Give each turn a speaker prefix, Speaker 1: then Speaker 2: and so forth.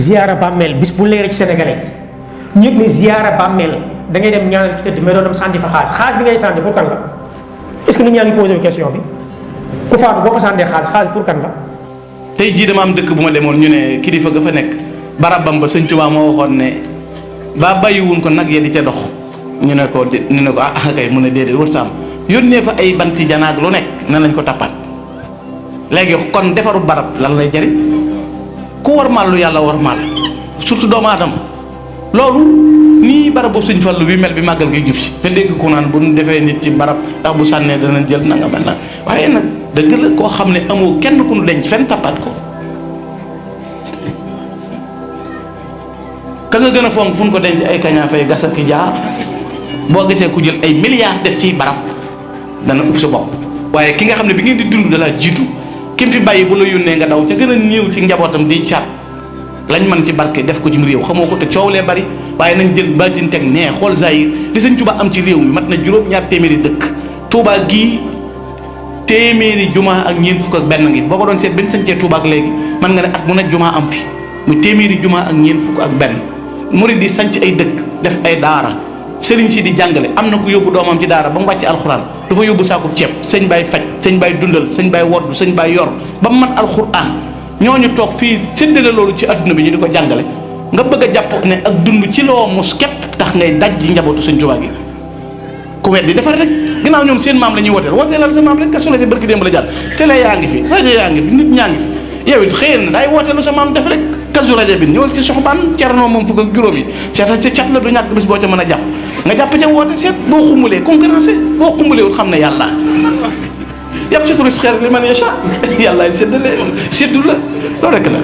Speaker 1: ziara bàmmeel bis bu leer ci sénégalais ñëpp ne ziara bàmmeel da ngay dem ñaanal ci tëdd mais doo dem sànni fa xaalis bi ngay sànni pour kan la est-ce que nit ñaa ngi posé question bi ku faatu boo ko sànnee xaalis pour kan la.
Speaker 2: tey jii dama am dëkk bu ma demoon ñu ne kilifa ga fa nekk barabam ba sëñ Tuubaa moo waxoon ne ba bàyyiwuñ ko nag ya di ca dox ñu ne ko kay mu ne déedéet wërtaam yónnee fa ay banti janaag lu nekk ne lañ ko tappaat léegi kon defaru barab lan lay jariñ ku warmaal lu yàlla warmaal surtout doomu aadama loolu nii barab boobu sëñ Fallu bi mel bi màggal gi jub si te dégg ku naan bu ñu defee nit ci barab ndax bu sànnee dana jël nanga ba nag waaye nag dëgg la koo xam ne amoo kenn ku nu denc fenn tappaat ko ka nga gën a fonk fu ñu ko denc ay kañaa fay gas ak jaar boo gisee ku jël ay milliards def ci barab dana ub sa bopp waaye ki nga xam ne bi ngeen di dund dalaa jiitu kim fi bàyyi bu la yónnee nga daw ca gën a néew ci njabootam di caat lañ mën ci barke def ko ci réew xamoo ko te coow lee bari waaye nañ jël baatin teg nee xool zahir li sëñ Tuubaa am ci réew mi mat na juróom-ñaar téeméeri dëkk Tuubaa gii téeméeri jumaa ak ñeent fukk ak benn ngi boo ko doon seet benn sañcee Tuubaa ak léegi man nga ne at mu ne jumaa am fi muy téeméeri jumaa ak ñeent fukk ak benn murid di sanc ay dëkk def ay daara sëriñ si di jàngale am na ku yóbbu doomam ci daara ba mu wàcc alxuraan dafa yóbbu saakub ceeb sëñ baay faj sëñ baay dundal sëñ baay woddu sëñ baay yor ba mu mat alxuraan ñooñu toog fii séddale loolu ci adduna bi ñu di ko jàngale nga bëgg a jàpp ne ak dund ci loo mus képp tax ngay daj ji njabootu sëñ Tuubaa gi ku wet di defar rek ginnaaw ñoom seen maam la ñuy wooteelal sa maam rek kasu la ci barki démb la jàll télé yaa ngi fi rajo yaa ngi fi nit ñaa ngi fi yow it xëy na daay wooteelu sa maam def rek kasu rajo bi ñëwal ci soxbaan Cerno moom fukk ak juróom yi seetal ca cat la du ñàkk bis boo ca mën a jàpp nga jàpp ca woote seet boo xumbalee concurrencé boo xumbalewul xam ne yàlla yàpp si touriste xeer li man yàlla séddale séddu la loolu rek la